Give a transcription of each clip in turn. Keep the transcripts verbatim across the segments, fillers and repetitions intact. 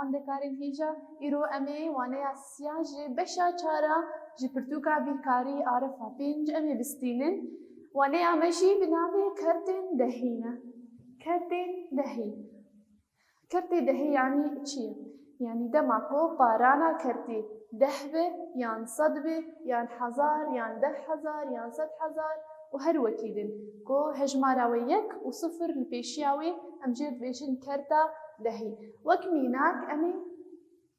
Xwendekarên hêja, îro em ê waneya sisiya ji beşa çar a ji pirtûka bîrkarî Arifa pênc em ê bistînin. Waneya me jî bi navê Kertên Dehî ne. Kertên Dehî. Kertê dehî yanî çi ye? Yanî dema ku parana kertê deh be, yan sed be, yan hezar, yan deh hezar, yan sed hezar û her wekî din, ku hejmara wê yek û sifir li pêşiya wê, em jê dibêjin kerta dehî. Wek mînak, em ê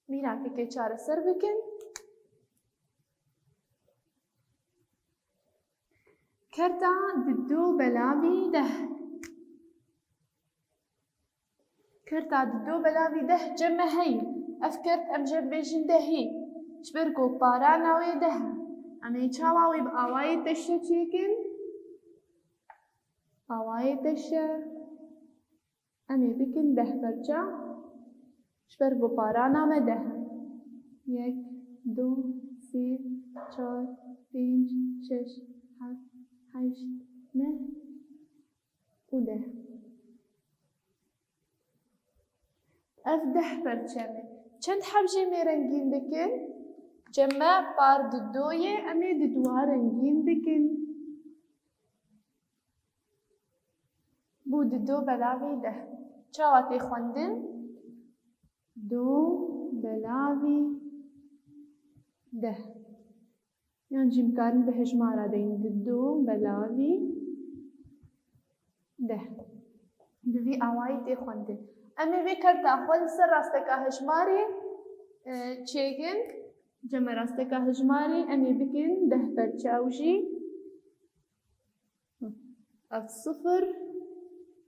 mînakekê çareser bikin. Kerta didu belavî deh. Kerta didu belavî deh cem me heyî. Ev kert em jê dibêjin dehî. Ji ber ku parana wê deh e. Em ê çawa wê bi awayê teşe çêkin? Awayê teşe. Em ê bikin deh perça. Ji ber ku parana me deh e. Yek, du, sê, çar, pênc, şeş, heft, heşt, neh û deh. Ev deh perçe me. Çend heb jê me rengîn dikin? Cem me par didu ye, em ê diduwa rengîn bikin. Bû didu belavî deh. Çawa tê xwendin? Du belavî deh. Yan jî em karin bi hejmara deynin. Didu belavî deh. Bi vî awayî tê xwendin. Em ê vê kerta xwe li ser rasteka hejmarê, e, çêkin. Cem me rasteka hejmarê em ê bikin deh perçe ew jî. Ev sifir,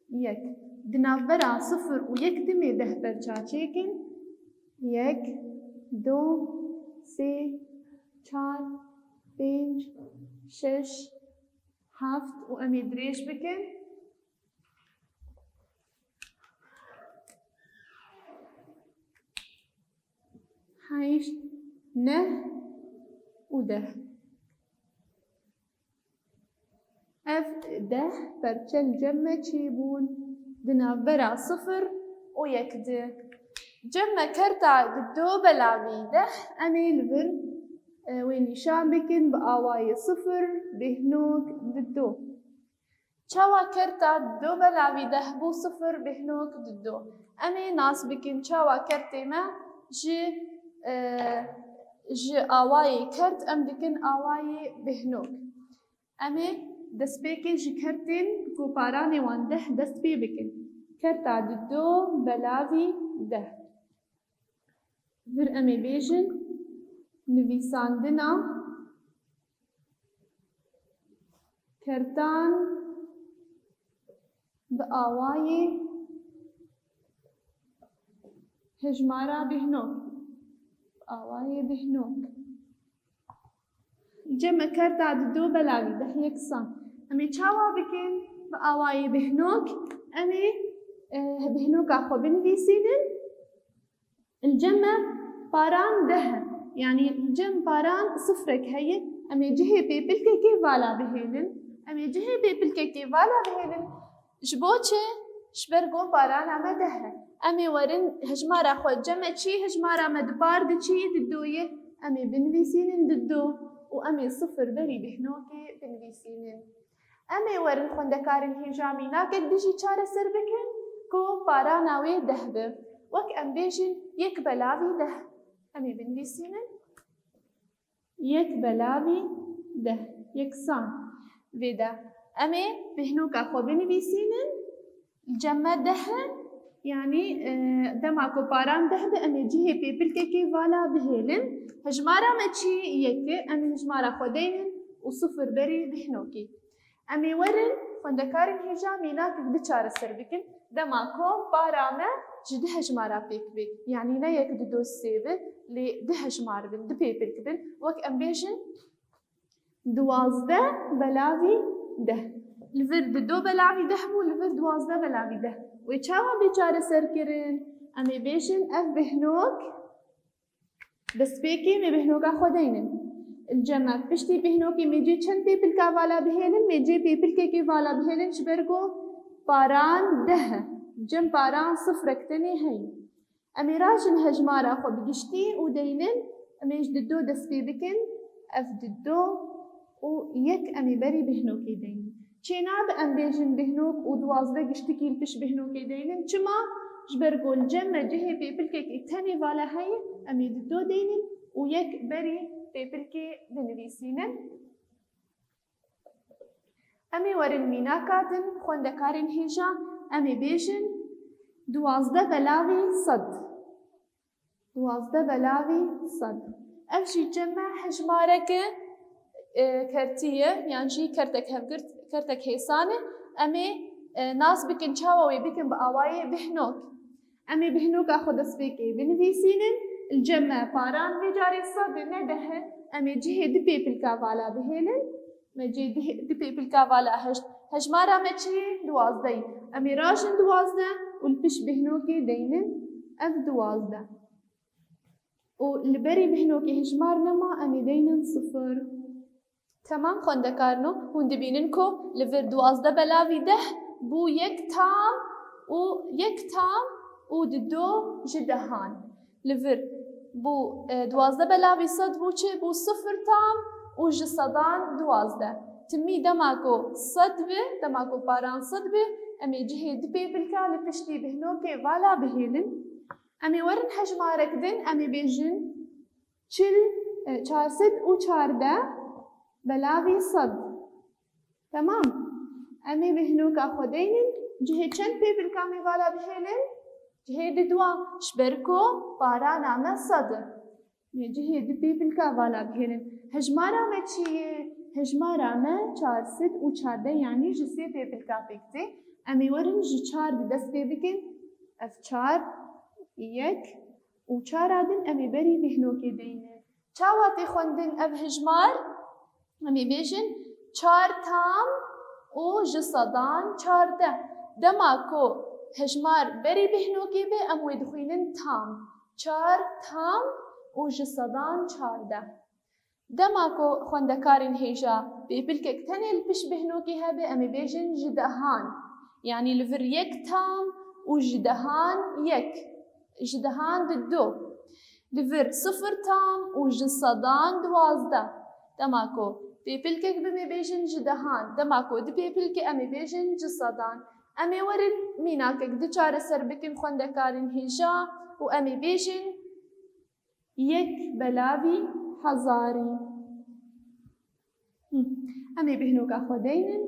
yek. Di navbera sifir û yek de em ê deh perça çêkin. Yek, du, sê, çar, pênc, şeş, heft û em ê dirêj bikin. Heşt, neh û deh. Ev deh perçe li cem me çêbûn di navbera sifir û yek de. Cem me kerta didu belavî deh, em ê li vir, e, wê nîşan bikin bi awayê sifir, bêhnok, didu. Çawa kerta didu belavî deh bû sifir, bêhnok, didu. Em ê nas bikin çawa kertê me ji, e, ji awayê kert em dikin awayê bêhnok. Em ê destpêkê ji kertên ku paranê wan deh dest pê bikin. Kerta didu belavî deh. Vir em ê bêjin nivîsandina kertan bi awayê hejmara bêhnok. Bi awayê bêhnok. Cem me kerta didu belavî deh yeksan. Em ê çawa bikin? Bi awayê bêhnok em ê, e, bêhnoka xwe binivîsînin. Li cem me paran deh e. Yanî li cem paran sifrek heye. Em ê cihê pêpilkekê vala bihêlin. Em ê cihê pêpilkekê vala bihêlin. Ji bo çi? Ji ber ku parana me deh e. Em ê werin hejmara xwe cem me çî, hejmara me di par de çî, didu ye. Em ê binivîsînin didu û em ê sifir berî bêhnokê binivîsînin. Em ê werin xwendekarên hêja mînakek dijî çareser bikin ku parana wê deh be. Wek em bêjin yek belavî deh. Em ê binivîsînin. Yek belavî deh. Yeksan. Vê de em ê bêhnoka xwe binivîsînin. Cem me deh e. Yanî, e, dema ku paran deh be, em ê cihê pêpilkekê vala bihêlin. Hejmara me çi yek e, em ê hejmara xwe deynin û sifir berî bêhnokê. Em ê werin xwendekarên hêja mînakek di çareser bikin. Dema ku para me ji du hejmara pêk bê. Yanî ne yek, du, du, sê be, lê du hejmar bin, du pêpilk bin. Wek em bêjin, duwazdeh belavî deh. Li vir didu belavî deh bû, li vir duwazdeh belavî deh. Wê çawa bê çareserkirin? Em ê bêjin ev bêhnok, destpêkê em ê bêhnoka xwe deynin. Li cem me piştî bêhnokê em ê cê çend pêpilka vala bihêlin? Em ê cê pêpilkekê vala bihêlin, ji ber ku paran deh e. Cem paran sifrek tenê heye. Em ê rajin hejmara xwe bi giştî û deynin, em ê ji dido dest pê bikin, ev dido û yek em ê berî bihnokê deynin. Çênabe em bêjin bihnok û duwazdeh giştikî li pişt bihnokê deynin. Çima? Ji ber ku li cem me cihê pêpilkekê tenê vala heye, em ê dido deynin û yek berî pêpilkê dinivîsînin. Em ê werin mînaka din, xwendekarên hêja, em ê bêjin duwazdeh belavî sed. Duwazdeh belavî sed. Ev jî cem me hejmareke, e, kertî ye, yan jî kertek hevgirt, kertek hêsan e. Em ê, e, nas bikin, çawa wê bikin bi awayê bihnok. Em ê bihnoka xwe destpêkê binivîsînin, li cem me paran vê carê sed e, ne deh e. Em ê cihê du pêpilka vala bihêlin. Me cihê du, du pêpilka vala heşt. Hejmara me çi ye? Duwazdeh. Em ê rajin duwazdeh û li pişt bihnokê deynin ev duwazdeh. Û li berî bihnokê hejmar nema, em ê deynin sifir. Temam, xwendekarno, hûn dibînin ku li vir duwazdeh belavî deh bû yek tam û yek tam û dido ji dehan. Li vir bû, e, duwazdeh belavî sed bû çi? Bû sifir tam û ji sedan duwazdeh. Timî dema ku sed bi, dema ku paran sed bi, em ê cihê du pêpilka li piştî bihnokê vala bihêlin. Em ê werin hejmarek din, em ê bêjin çil, e, çar sed û çardeh belavî sed. Temam. Em ê bihnoka xwe deynin, cihê çend pêpilka me vala bihêlin? Cihê diduwa, ji ber ku parana me sed e. Em ê cihê du pêpilka vala bihêlin. Hejmara me çi ye? Hejmara me çar sed û çardeh, yanî ji sê pêpilka pêk tê. Em ê werin ji çar bi dest pê bikin. Ev çar, yek û çara din em ê berî bihnokê deynin. Çawa tê xwendin ev hejmar? Em ê bêjin çar tam û ji sedan çardeh. Dema ku hejmar berî bihnokê be, em wê dixwînin tam. Çar tam û ji sedan çardeh. Dema ku xwendekarên hêja pêpilkek tenê li pişt bihnokê hebe, em ê bêjin ji dehan. Yanî li vir yek tam û ji dehan yek. Ji dehan dido. Li vir sifir tam û ji sedan duwazdeh. Dema ku pêpilkek bimê bêjin ji dehan. Dema ku du pêpilke em ê bêjin ji sedan. Em ê werin mînakek di çareser bikin xwendekarên hêja û em ê bêjin yek belavî hezarî. Hı. Em ê bihnoka xwe deynin.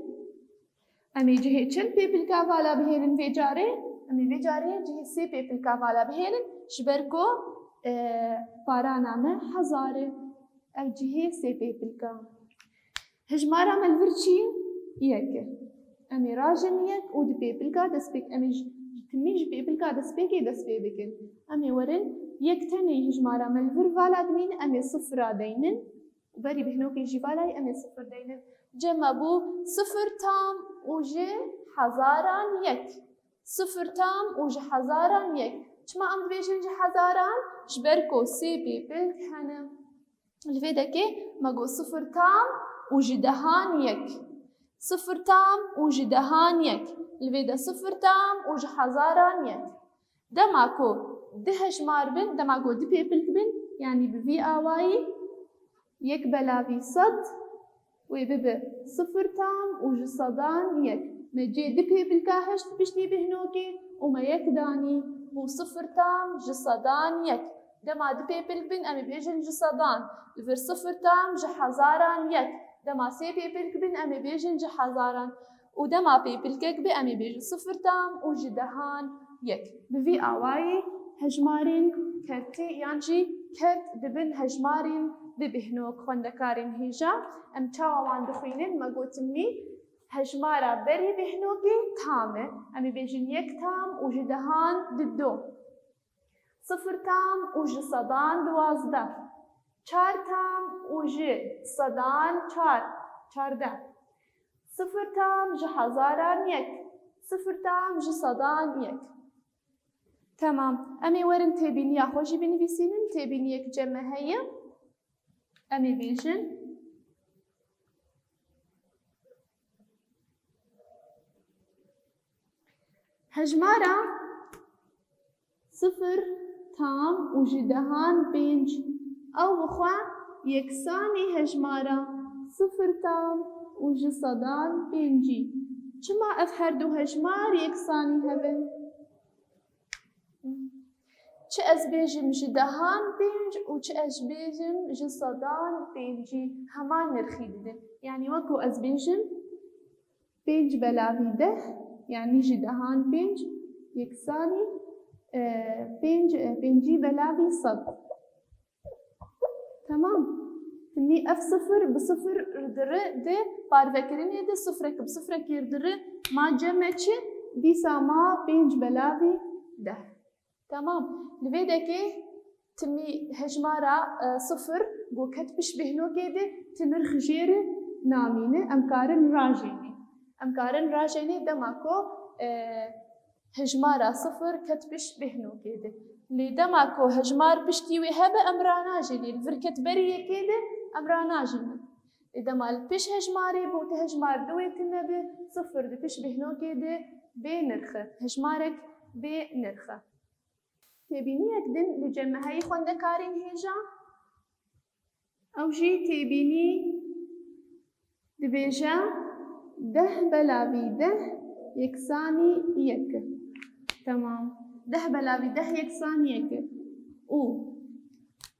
Em ê cihê çend pêpilka vala bihêlin vê carê? Em ê vê carê cihê sê pêpilka vala bihêlin. Ji ber ku, e, parana me hezar e. Ev cihê sê pêpilka. Hejmara me li vir çi ye? Yek e. Em ê rajin yek û di pêpilka destpêk, em ê ji, ji timî ji pêpilka destpêkê dest pê bikin. Em ê werin yek tenê hejmara me li vir vala dimîne, em ê sifira deynin û berî bihnokê jî vala ye, em ê sifir deynin. Cem me bû sifir tam û ji hezaran yek. Sifir tam û ji hezaran yek. Çima em dibêjin ji hezaran? Ji ber ku sê pêpilk hene. Li vê dekê me got sifir tam û ji dehan yek. Sifir tam û ji dehan yek. Li vê de sifir tam û ji hezaran yek. Dema ku du hejmar bin, dema ku du pêpilk bin, yanî bi vî awayî yek belavî sed, wê bibe sifir tam û ji sedan yek. Me cê du pêpilka heşt piştî bihnokê û me yek danî, bû sifir tam ji sedan yek. Dema du pêpilk bin, em ê bêjin ji sedan. Li vir sifir tam ji hezaran yek. Dema sê pêpilk bin, em ê bêjin ji hezaran. Û dema pêpilkek be, em ê bêjin sifir tam û ji dehan yek. Bi vî awayî hejmarên kertî yan jî kert dibin hejmarên bi bihnok. Xwendekarên hêja, em çawa wan dixwînin? Me gotin mî hejmara berî bihnokê tam e. Em ê bêjin yek tam û ji dehan dido. Sifir tam û ji sedan duwazdeh. Çar tam û ji sedan çar, çardeh. Sifir tam ji hezaran yek. Sifir tam ji sedan yek. Temam. Em ê werin têbîniya xwe jî binivîsînin. Têbîniyek cem me heye. Em ê bêjin. Hejmara sifir tam û ji dehan pênc. Ew bi xwe yeksanî hejmara sifir tam û ji sedan pêncî. Çima ev her du hejmar yeksanî hev in? Çi ez bêjim ji dehan pênc û çi ez bêjim ji sedan pêncî heman nirxî didin. Yanî wek ku ez bêjim pênc belavî deh, yanî ji dehan pênc yeksanî, e, pênc, e, pêncî belavî sed. Temam. Timî ev sifir bi sifir diri di parvekirinê de sifrek bi sifrekê diri ma cem e çi? Dîsa ma pênc belavî deh. Temam. Li vê dekê timî hejmara, e, sifir ku ket pişt bêhnokê de ti nirx jê re namîne. Em karin rajênê. Em karin rajênê dema ku, e, hejmara sifir ket pişt bêhnokê de. Lê dema ku hejmar piştî wê hebe em ranajênê. Li vir ket berî yekê de em ranajênê. Lê dema li pişt hejmarê bo ti hejmar du wê tune be, sifir di pişt bêhnokê de bê nirx e. Hejmarek bê nirx e. Têbîniyek din li cem me heyî xwendekarên hêja. Ew jî têbînî dibêje deh belavî deh yeksanî yek e. Temam. Deh belavî deh yeksanî yek e. Û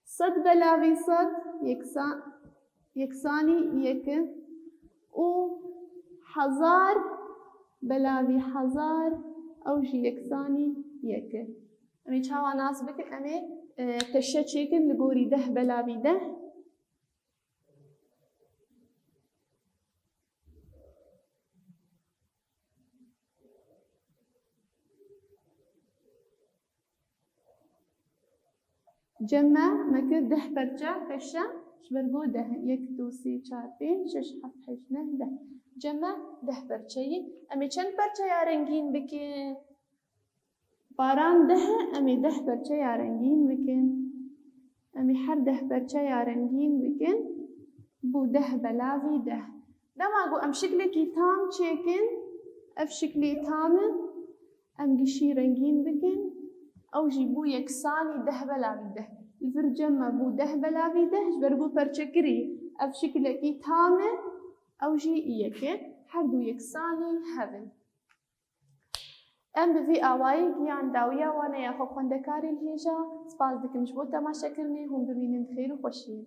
sed belavî sed yeksa-, yeksanî yek e. Û hezar belavî hezar ew jî yeksanî yek e. Em ê çawa nas bikin? Em ê, e, peşe çêkin li gorî deh belavî deh. Cem me, me kir deh perçe peşe, ji ber ku deh, yek, du, sê, çar, pênc, şeş, heft, heşt, neh, deh. Cem me deh perçe yî. Em ê çend perçeya rengîn bikin? Baran deh e, em ê deh perçeya rengîn bikin. Em ê her deh perçeya rengîn bikin. Bû deh belavî deh. Dema ku em şiklekî tam çêkin, ev şiklê tam e, em gişî rengîn bikin. Ew jî bû yeksanî deh belavî deh. Li vir cem me bû deh belavî deh, ji ber ku perçekirî ev şiklekî tam e, ew jî yek e. Her du yeksanî hev in. Em bi vî awayî gihan dawiya wan e ya xwe xwendekarên hêja. Spas dikim ji bo temaşekirinê, hûn bimînin di xêr û xweşiyê.